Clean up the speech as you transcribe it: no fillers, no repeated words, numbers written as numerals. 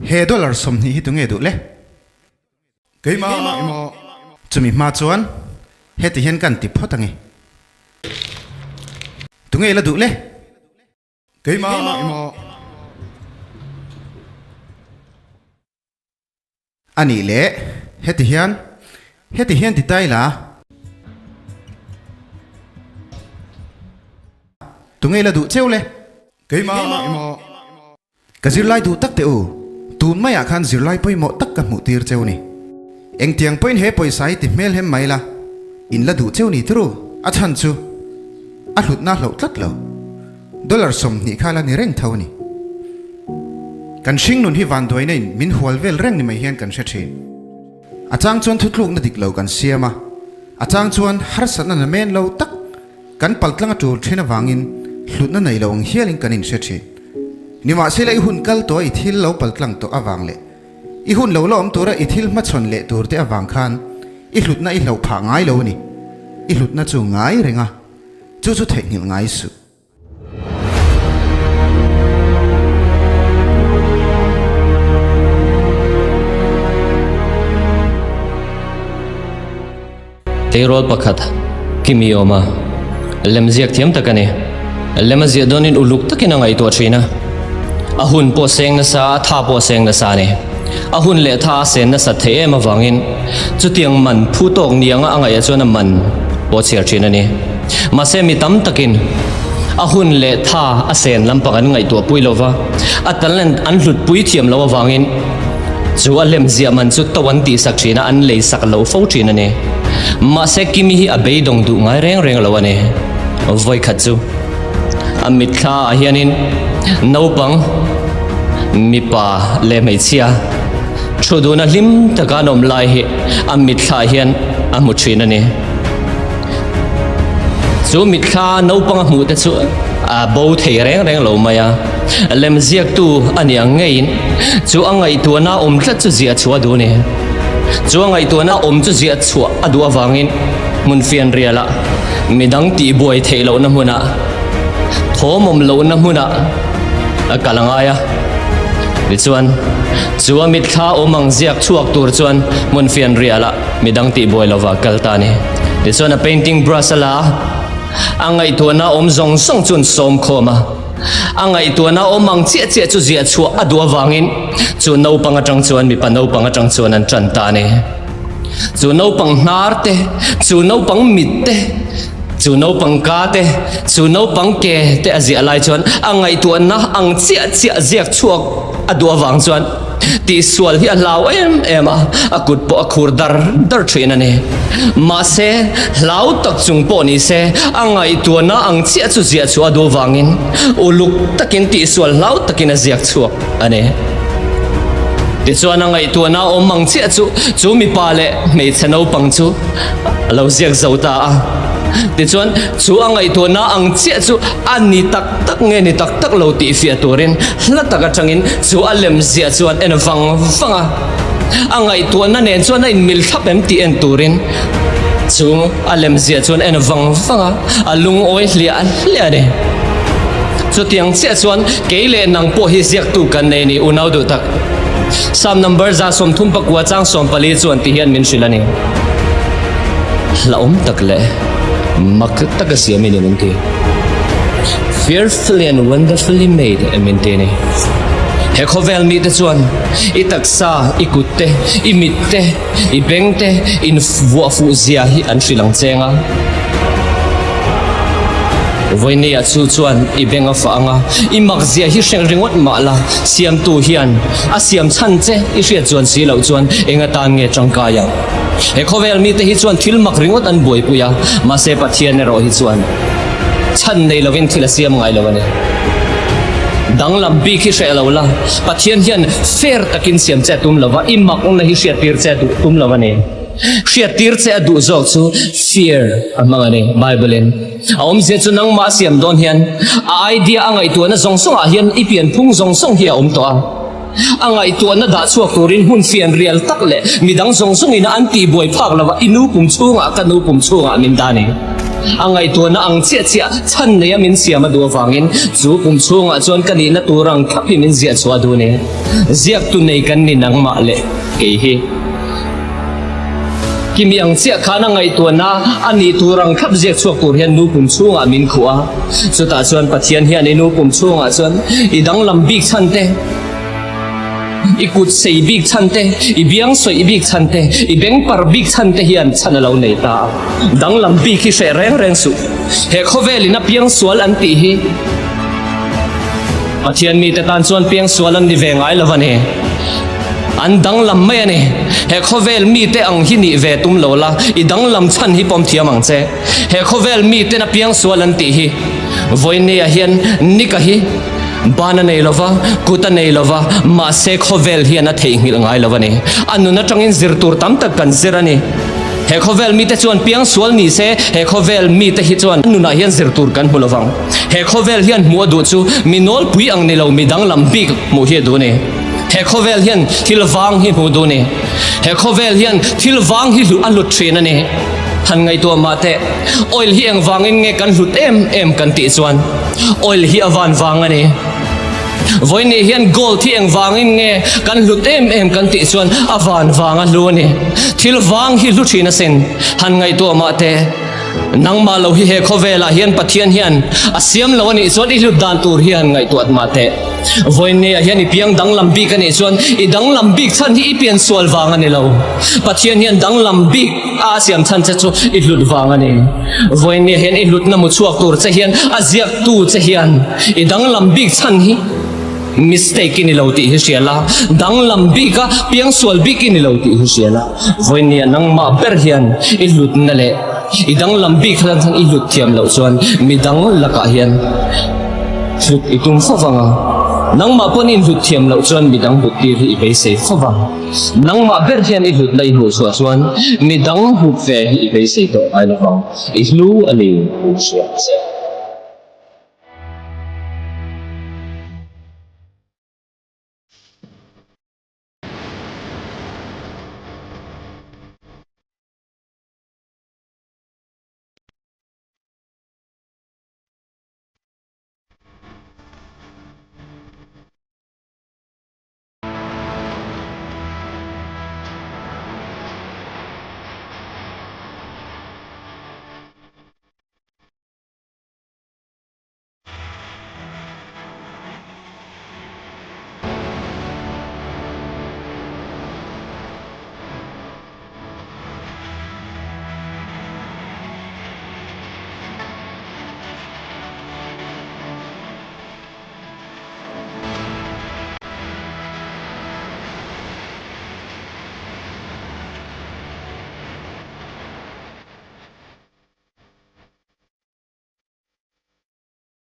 He dollar 20 hi tunge duh le? Keimah. Chumi hma chuan heti hian kan ti phawt ange. Tunge la duh le? Keimah. A nih leh heti hian heti hian ti ta ila. Tunge la duh cheu le? Keimah. Ka zirlai duh tak teh u, tun maiah khan zirlai pawimawh tak ka hmuh tir cheu ni. Engtiang pawhin he pawisa hi ti hmel hem mai la, in la duh cheu ni turu. A chhan chu a hlutna a hloh tlat lo. Dollar 20 kha la ni reng tho a ni. Kan hringnun hi vanduaina in min hual vel reng ni mai hian kan hre thin. A chang chuan thutlukna dik lo kan siam a, a chang chuan harsatna namen lo tak kan paltlang a tul thin avangin hlutna nei lo ang hialin kan inhre thin. Nimahsela i hun kal tawh a i thil lo paltlang tawh avang leh i hun lo la awm tura i thil hmachhawn leh tur te avang khan i hlutna i hloh phah ngai lo a ni. I hlutna chu ngai reng a, chu chu theihnghilh ngai suh. Tleirawl pakhat Kimi awm a, lem ziak thiam tak a ni. Lem a ziah dawnin uluk takin a ngaihtuah thin a, a hun pawh seng nasa, a tha pawh seng nasa a ni. A hun leh tha a sen nasat theih em avangin chutiang man phu tawk ni anga a ngaihah chuan a man pawh chhiar thin a ni. Mahse mi tam takin a hun leh tha a sen lampang an ngaihtuah pui lo va, a talent an hlut pui thiam lo avangin chu a lem ziah man chu to an tihsak thin a, an lei sak lo fo thin a ni. Mahse Kimi hi a beidawng duh ngai reng reng lo a ni. Vawikhat chu a mitthla ah hianin naupang mipa leh hmeichhia thu duna hlim taka an awm lai hi a mitthla ah hian a hmu thin a ni. Chu mitthla naupang a hmuh te chu a bo thei reng reng lo mai a, lem ziaktu a ni ang ngeiin chu a ngaihtuahna awm tlat chu ziah chhuah a duh a ni. Chu a ngaihtuahna awm chu ziah chhuah a duh avangin hmun fianrialah midang tihbuai theih lohna hmunah, thawm awm lohna hmunah a kal a ngai a. Tichuan, chu a mitthla awm ang ziak chhuak tur chuan hmun fianrialah midang tihbuai lova kal ta a ni. Tichuan a painting brush a la a, a ngaihtuahna awm zawng zawng chu an sawm khawm a. A ngaihtuahna awm ang chiah chiah chu ziah chhuah a duh avangin chu naupang atang chuan mipa naupang atang chuan an tan ta a ni. Chu naupang hnar te, chu naupang mit te, chu naupang ka te, chu naupang ke te a ziah lai chuan a ngaihtuahna ang chiah chiah ziak chhuak a duh avang chuan tihsual hi a hlau em em a, a kut pawh a khur dar dar thin a ni. Mahse, hlau tak chung pawh ni se, a ngaihtuahna ang chiah chu ziah chhuah a duh avangin uluk takin tihsual hlau takin a ziak chhuak a ni. Tichuan a ngaihtuahna awm ang chiah chu chu mipa leh hmeichhe naupang chu a lo ziak zo ta a. Tichuan chu a ngaihtuahna ang chiah chu a ni tak tak nge ni tak tak lo tih fiah turin hla tak atangin chu a lem ziah chuan en vang vang a. A ngaihtuahna nen chuan a inmil thlap em tih en turin chu a lem ziah chuan en vang vang a, a lungawi hliah hliah a ni. Chutiang chiah chuan kei leh nang pawh hi ziaktu kan nei ni unau duh tak. Psalm number 39 chang 14 chuan ti hian min hrilh a ni. Hlauhawm tak leh mak taka siam i ni min ti. Fearfully and wonderfully made min ti a ni. He khawvel mite chuan i taksa, i kut te, i mit te, i beng te in vuah fuh zia hi an hrilh ang cheng a. Vawinia chu chuan i beng a fah ang a, i mak zia hi hreng ringawt mah la, siamtu hian a siam chhan che i hriat chuan si loh chuan eng atan nge tangkai ang? He khawvel mite hi chuan thil mak ringawt an buaipui a, mahse Pathian erawh hi chuan chhan nei lovin thil a siam ngai lo a ni. Danglam bik hi hreh lo la, Pathian hian fair takin siam che a tum lo va, i makna hi hriattir che a duh tum lo a ni. Hriattir che a duh zawk chu fear a hmang a ni Bible-in. A awmzia chu nangmah a siam dawn hian a idea a ngaihtuahna zawng zawngah hian i pianphung zawng zawng hi a awm tawh a. A ngaihtuahna dah chhuak turin hmun fian rial tak leh midang zawng zawngin a an tihbuai phak lova i nu pum chhungah ka nu pum chhungah min dah a ni. A ngaihtuahna ang chiah chiah chhan neia min siam a duh avangin chu kum chhungah chuan ka nihna tur ang thlap hi min ziah chhuah duh a ni. Ziaktu nei kan ni nangmah leh kei hi. Kimi ang chiah khan a ngaihtuahna a nih tur ang thlap ziak chhuak tur hian nu pum chhungah min khuh a. Chutah chuan Pathian hian i nu pum chhungah chuan i danglam bik chhan te, i kut sei bik chhan te, i biang sawih bik chhan te, i beng par bik chhan te hian chhan a lo nei ta a. Danglam bik hi hreh reng reng suh. He khawvelin a piangsual an tih hi Pathian mite tan chuan piangsual an ni ve ngai lo a ni. An danglam mai a ni. He khawvel mite ang hi nih ve tum lo la, i danglam chhan hi pawm thiam ang che. He khawvel miten a piangsual an tih hi Vawinia hian Nika hi ban a nei lo va, kut a nei lo va, mahse khawvel hian a theihnghilh ngai lo a ni. A nun atangin zir tur tam tak kan zir a ni. He khawvel mite chuan piangsual ni se, he khawvel mite hi chuan a nunah hian zir tur kan hmu lo vang. He khawvel hian hmuh a duh chu mi nawlpui ang ni lo, mi danglam bik hmuh hi a duh a ni. He khawvel hian thil vang hi hmuh duh a ni. He khawvel hian thil vang hi hluh a hlut thin a ni. Han ngaihtuah mah teh, oil hi engvangin nge kan hlut em em kan tih chuan oil hi a van vang a ni. Vawiin hian gold hi engvangin nge kan hlut em em kan tih chuan a van vang a hlu a ni. Thil vang hi hlu thin asin. Han ngaihtuah mah teh, nangmah lo hi he khawvelah hian Pathian hian a siam lo a nih chuan i hlut dan tur hi han ngaihtuah mah teh. Vawiin hian i piang danglam bik a nih chuan i danglam bik chhan hi i pian sual vang a ni lo. Pathian hian danglam bik a a siam chhan che chu i hlut vang a ni. Vawiin hian i hlutna mu chhuak tur che hian a ziaktu che hian i danglam bik chhan hi mistake i ni lo tih hi hria la, danglam bik a piangsual bik i ni lo tih hi hria la. Vawiin nangmah ber hian i hlutna leh i danglam bik hlan chhan i hlut thiam loh chuan midang lakah hian hlut i tum fo vang a, nangmah pawn i hlut thiam loh chuan midang hlut tir hi i beisei fo vang. Nangmah ber hian i hlutna i hmuh chhuah chuan midang hlut ve hi i beisei tawh ngai lo vang, i hlu a ni tih hria ang che.